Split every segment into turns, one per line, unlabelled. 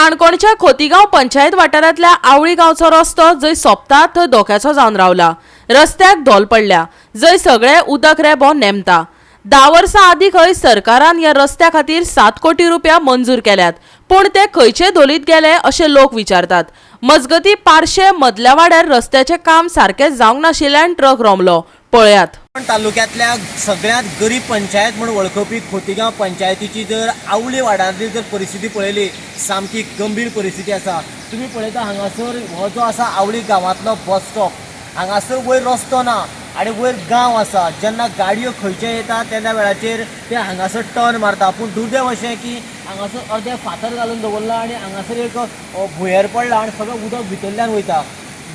काणकोणच्या खोतीगांव पंचायत वाठारांतल्या आवळी गांवचो रस्तो जंय सोंपता थंय धोक्याचो जावन रावला. रस्त्याक धोल पडल्या, जंय सगळे उदक रेबो नेमता. 10 वर्सां आदीं खंय सरकारान ह्या रस्त्या खातीर 7 कोटी रुपया मंजूर केल्यात, पूण ते खंयचे धोलीत गेले अशें लोक विचारतात. मजगती पार्शे मदल्या वाड्यार रस्त्याचें काम सारकें जावंक नाशिल्ल्यान ट्रक रोमलो. पळयात.
तालुक्यांतल्या सगळ्यांत गरीब पंचायत म्हूण वळखपी खोतीगांव पंचायतीची जर आवली वाड्यांतली जर परिस्थिती पळयली, सामकी गंभीर परिस्थिती आसा. तुमी पळयता हांगासर हो जो आसा आवली गांवांतलो बस स्टॉप, हांगासर वयर रस्तो ना आनी वयर गांव आसा. जेन्ना गाडयो खंयचे येता तेन्ना वेळाचेर ते हांगासर टर्न मारता, पूण दुर्दैव अशें की हांगासर अर्दे फातर घालून दवरला आनी हांगासर एक भुंयेर पडला आनी सगळें उदक भितरल्यान वयता.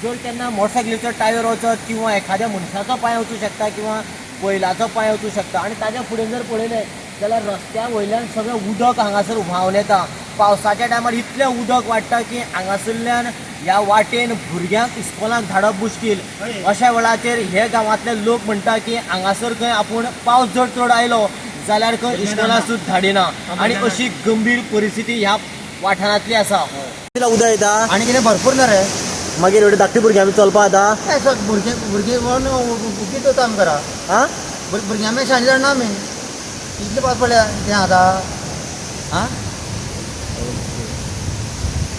जर केन्ना मोटरसायकलीचो टायर वचत किंवा एखाद्या मनशाचो पांय वचूं शकता किंवा बैलाचो पांय वचूं शकता. आनी ताज्या फुडें जर पळयलें जाल्यार रस्त्या वयल्यान सगळें उदक हांगासर व्हांवन येता. पावसाच्या टायमार इतलें उदक वाडटा की हांगासरल्यान ह्या वाटेन भुरग्यांक इस्कोलाक धाडप मुश्कील. अशा वेळाचेर हे गांवांतले लोक म्हणटा की हांगासर खंय आपूण पावस जर चड आयलो जाल्यार खंय इस्कोलाक सुद्दां धाडिना आनी अशी गंभीर परिस्थिती ह्या वाठारांतली आसा. उदक येता
आनी कितें भरपूर ना रे.
मागीर एवढे धाकटी भुरगीं आमी चलपा आतां
भुरगीं भुरगीं म्हणून कितें आमी करा
आं
भुरग्यां मागीर सांजे जाणा आमी इतले पावस पडल्या तें आतां आं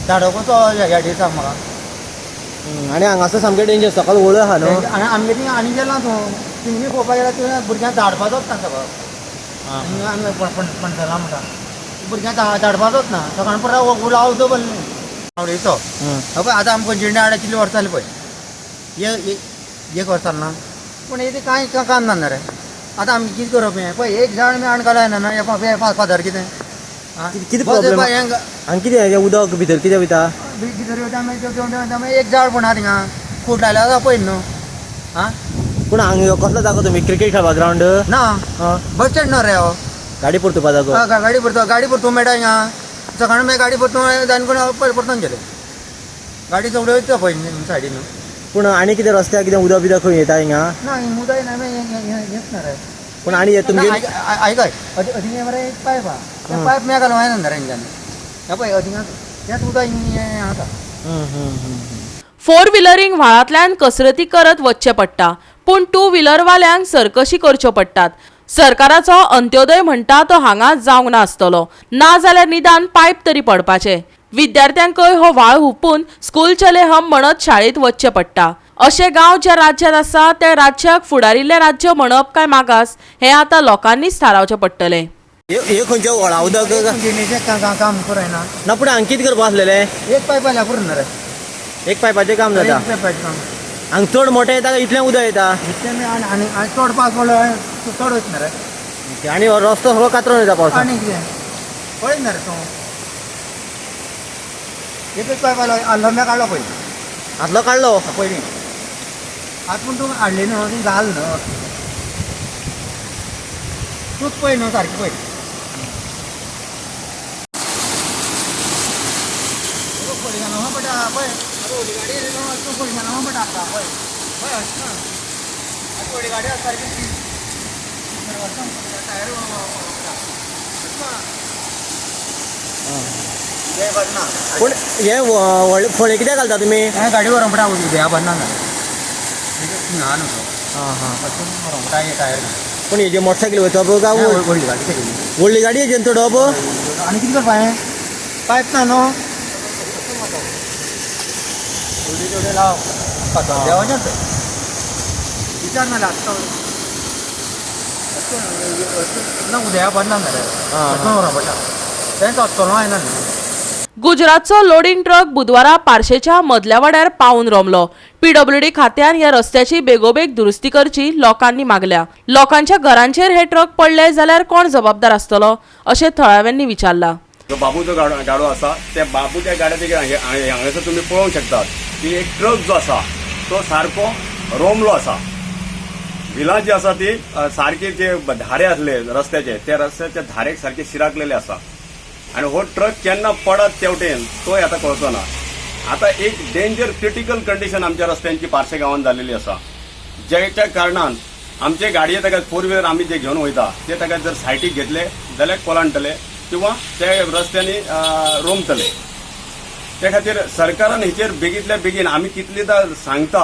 धाडो कसो ह्या दिसाक म्हाका.
आनी हांगासर सामकें डेंजर, सकाळ वळू आहा न्हू.
आनी आमगे थिंगा आनी गेला तूं थिंगा पळोवपाक गेल्यार तुवें भुरग्यांक धाडपाचोच ना सगळो. आमी पणसला म्हणटा भुरग्यांक धाडपाचोच ना. सकाळ पुरा उलावचो पडलें आवडीचो. पळय आतां आमकां जिण्या हाडा कितली वर्सां जालीं पळय, एक वर्स जालें ना, पूण हें कांय काम ना रे. आतां आमी कितें करप हें पळय, एक झाड आमी आणकालो येना हें फादर कितें
कितें प्रॉब्लम हांगा कितें उदक भितर कितें वयता
भितर वयता मागीर एक झाड पूण आहा थिंगा फूट लायल्यार जाता पळय न्हू. आं
पूण हांगा कसलो जागो तुमी क्रिकेट खेळपा ग्रावंड
ना, बस स्टँड न्हू रे हो.
गाडी परतुपा जागो.
गाडी परतो गाडी परतूंक मेळटा हिंगा. सकाळी मागीर गाडी परतूंक आनी कोण परतून गेले गाडी सगळ्यो वयता पळय सायडीन.
पूण आनी कितें रस्त्यार कितें उदक बिदक खंय येता हिंगा
ना, हिंगा उदक येना हेंच ना रे.
पूण आनी तुमगे
आयकय अदिंगा मरे एक पायप आहा, त्या पायप म्या घालूंक जायना रे हेंच्यांनी. हें पळय अदिंगा तेंच उदक हें आसा.
फोर व्हिलरींक व्हाळांतल्यान कसरती करत वचचें पडटा, पूण टू व्हिलरवाल्यांक सरकशी करच्यो पडटात. सरकाराचो अंत्योदय म्हणटा तो हांगा जावंक नासतलो, ना जाल्यार निदान पायप तरी पडपाचें. विद्यार्थ्यांकय हो व्हाळ हुपून स्कूल चले हम म्हणत शाळेंत वचचें पडटा. अशे गांव ज्या राज्यांत आसा त्या राज्याक फुडारिल्लें राज्य म्हणप काय मागास हें आतां लोकांनीच थारावचें पडटलें.
हे खंयचें व्हळा उदक
काम करूं
ना, पूण हांगा कितें करपा आसलेलें?
एक पायप आयल्या पुरो न्हू रे.
एक पायपाचें काम जाता. हांगा चड मोठें येता काय इतलें उदक येता?
इतलें आनी चड पावस पडलो चड वयता रे.
आनी हो रस्तो सगळो कातरून वयता पावसाक.
आनी कितें पळय ना रे तूं, एकच पायप आयलो आल्लो काडलो पयलीं.
आदलो काडलो
पयलीं आतां पूण तूं हाडली न्हू तूं घाल न्हू, तूंच पळय न्हू सारकें पळय. पळय व्हडली गाडी तूं पळय पडटा पळय पळय आतां व्हडली गाडी आसा सारकी टायर ना.
पूण हे व्हडले फळे कित्याक घालता तुमी?
हें गाडी व्हरोंक पडटा उद्या भरना ना ना न्हू.
आं हां
व्हरोंक पडटा हे टायर.
पूण हेजे मोटरसायकल वयता काय
व्हडली गाडी
व्हडली गाडी हेजेन चडप?
आनी कितें करपा हें पायप ना न्हू. थोडी थोडी लाव देवाचें विचार ना लागता ना उद्या भरना ना रे व्हरोंक पडटा तेंच वचतलो येना न्हू.
गुजरातचो लोडिंग ट्रक बुधवारा पार्शेच्या मदल्या वाड्यार पावून रोमलो. पीडब्ल्यूडी खात्यान ह्या रस्त्याची बेगोबेग दुरुस्ती करची लोकांनी मागल्या. लोकांच्या घरांचेर हे ट्रक पडले जाल्यार कोण जबाबदार आसतलो अशें थळाव्यांनी विचारला.
जो बाबूचो गाडो आसा त्या बाबूच्या गाड्या हांगासर तुमी पळोवंक शकतात की एक ट्रक जो आसा तो सारको रोमलो आसा. व्हिलां जी आसा ती सारकी जे धारे आसले रस्त्याचे त्या रस्त्याच्या धारेक सारके शिराकलेले आसा आनी हो ट्रक केन्ना पडत तेवटेन तोय आतां कळचो ना. आतां एक डेंजर क्रिटिकल कंडिशन आमच्या रस्त्यांची पार्से गांवांत जाल्लेली आसा, ज्याच्या कारणान आमचे गाडये ताका फोर व्हिलर आमी जे घेवन वयता ते ताका जर सायटीक घेतले जाल्यार कोलांडटले किंवा ते रस्त्यांनी रोमतले. ते खातीर सरकारान हेचेर बेगींतल्या बेगीन, आमी कितलेदां सांगता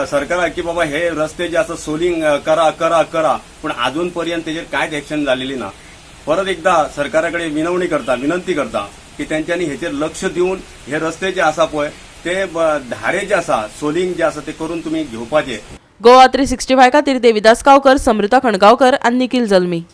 सरकाराक की बाबा हे रस्ते जे आसा सोलिंग करा करा करा, पूण आजून पर्यंत तेजेर कांयच एक्शन जालेली ना. परत एकदा सरकारा कडेन विनवणी करता, विनंती करता की तेंच्यांनी हेचेर लक्ष दिवन हे रस्ते जे आसा पळय ते धारे जे आसा, सोलिंग जे आसा ते करून तुमी घेवपाचे.
गोवा 365 खातीर देविदास गांवकर, समृता खणगांवकर आनी निखिल जल्मी.